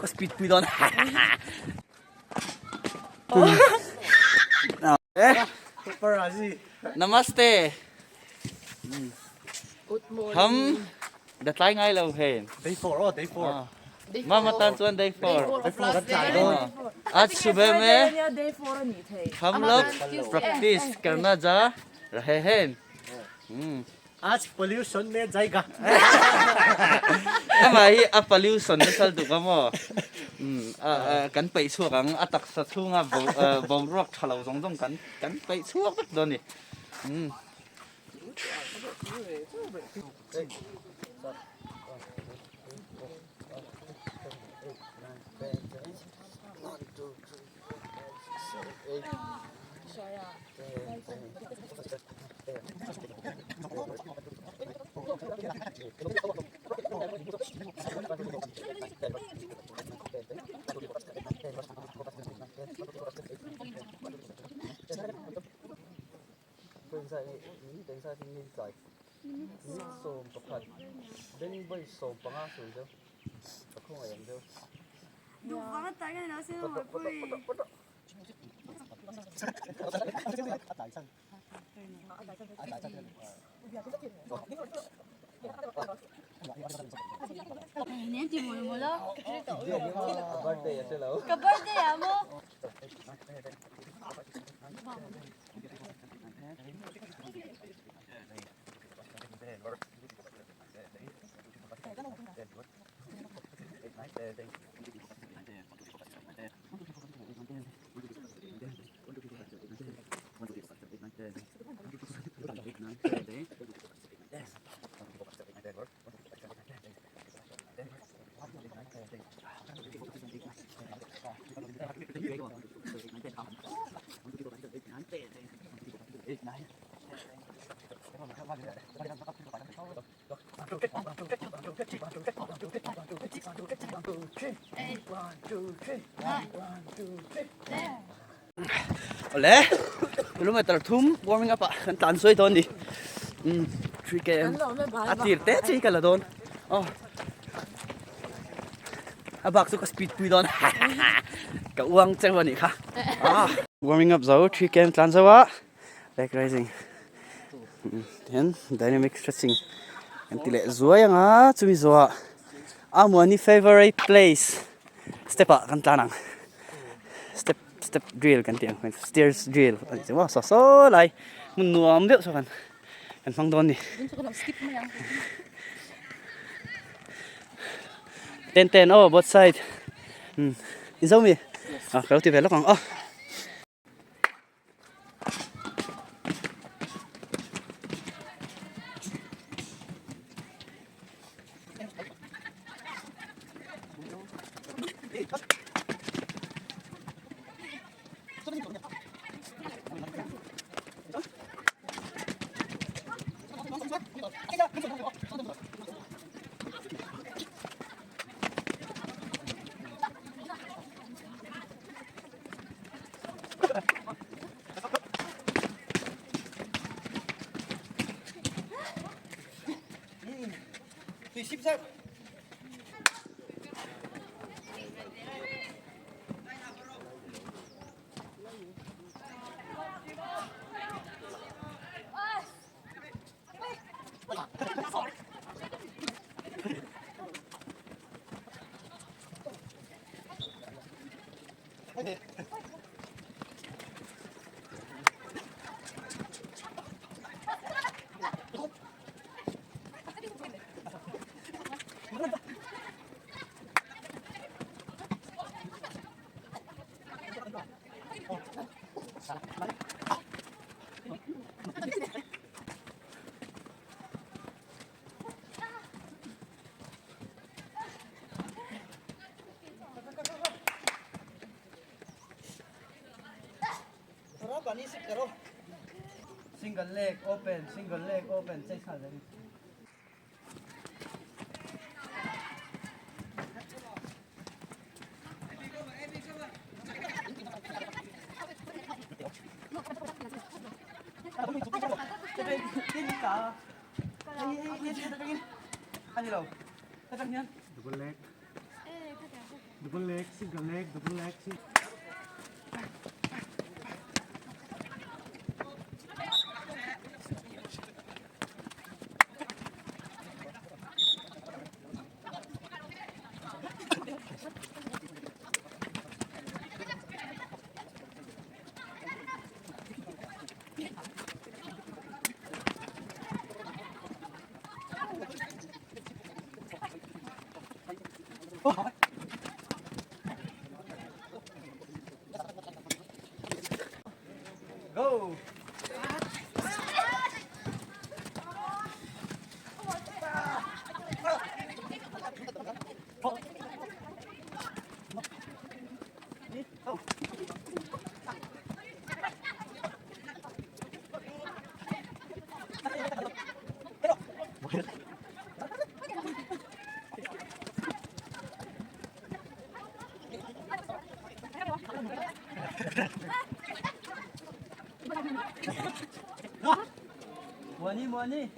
ka speed pui dawn. Namaste. Good morning. Ham da tlai ngai lo hen. Day 4 oh, day 4. Mama tan chuan day 4. Day 4 kan tlai dawn. Aaj subah mein Day 4 a nih thei. hum log practice karna ja rahe hen. Aaj pollution mein jayega. Amah hi a pollution nasa lutuk a maw? Kan peih chhuak ang, a taksa chhunga boruak tha lo zawng zawng kan kan peih chhuak vek dawn a ni. Ka birthday ah maw? Awle, kilometer thum warming up ah kan tlan sawi dawn ni. Um, 3 km a tir te chi ka la dawn. Oh. A bak chu ka speed pui dawn. Ka uang cheu a nih kha. Ah. Warming up zo 3 km tlan zo a. Leg raising. Hian dynamic stretching kan ti leh zuai anga chumi zawhah Amuani favourite place step ah kan tlan ang step step drill kan tih ang stairs drill a ni chu maw saw saw lai hmun nuam deuh saw kan kan hmang dawn a ni ten ten aw both side umm inzo mi ah ka lo ti ve lawk ang aw. Single leg open, single leg open, chei chhal zel. Double leg, single leg, double leg, single. Go! Muani, Muani.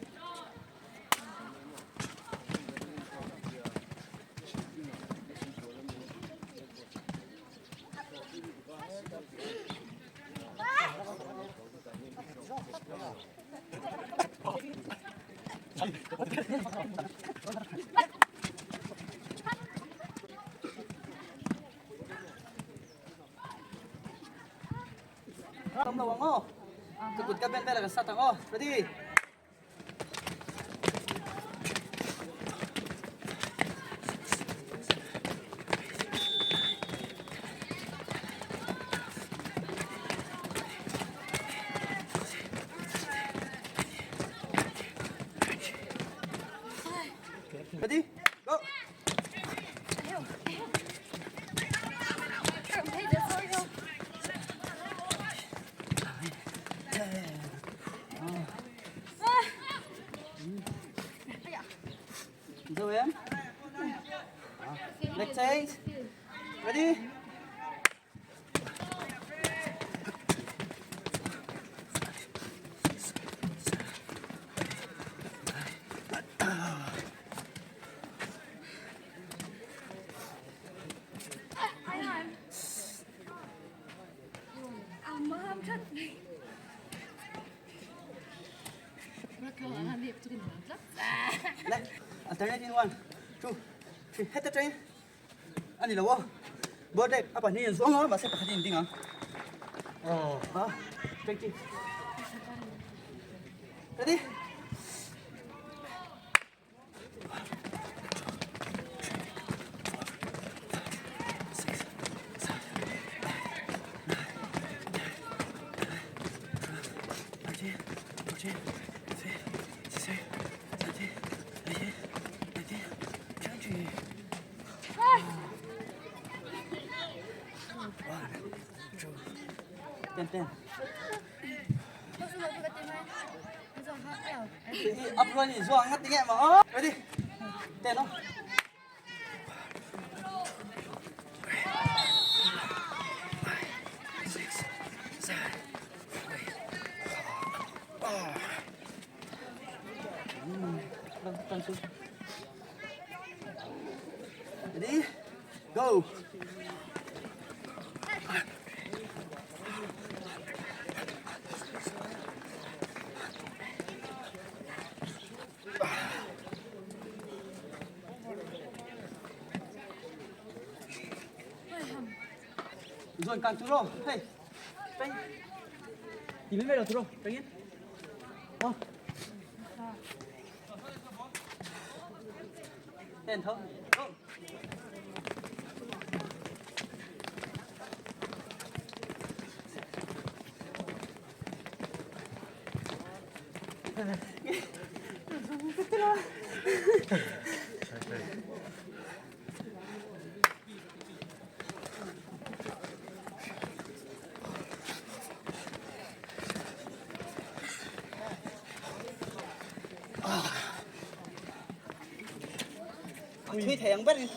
Tam lo ang aw. Ka kut ka ben vel kan start ang aw. Ready? Ready? Go! Zo em? Next change. Ready? Left. Alternating one, two, three. Head the train. Ani lo. Bird leg. Apa ni yang zuang ah, masih pakai dinding ah. Oh. Ah, thank you. Ready? Ten, ten. Up luôn nhỉ, zuang ngắt tiếng mà. Ready? Ten không? Ready? Go! Rồi càng chú rồi. Hey. Tránh. Tìm mấy rồi chú rồi. Tránh yên. Ờ. Ten thôi. Go. Thui thei ang ber in.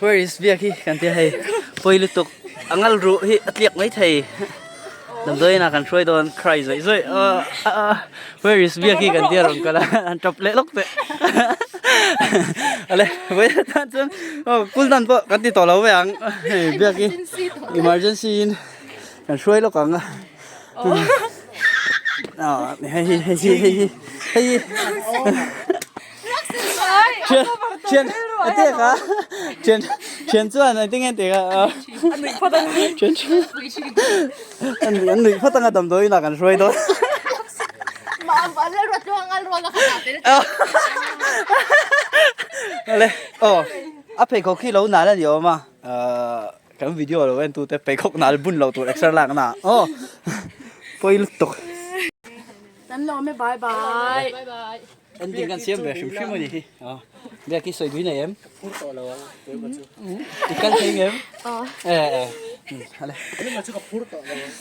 Where is biak hi kan tia hei pawi lutuk a ngal ruh hi a tliak mai thei damdawi inah kan hruai dawn cry zawih zawih a where is biak hi kan tia rawn kal a an tap leh lawk teh ale vawi atan chuan aw kul dan pawh kan ti tawh lo ve ang hei biak hi emergency in kan hruai lawk ang a hei hi hei hi hei hi hei hi. Thian thian a te kha thian thian chuan a tinge te kha thian an an nuih phawt anga damdawi inah kan hruai dawn. Ale aw a pheikhawk hi lo nal a ni awm a kan video lo en tute pheikhawk nal bun loh tur exer lak na aw pawi lutuk. Kan lawm e bye bye. Ending kan siam ve hrim hrim a ni hi. Biak i sawi dui nei em? Phur tawh lo ang tui ka chu. I kal thei ngem? Aw. Eh eh. Ale. Tui ka chu ka phur tawh lo ang.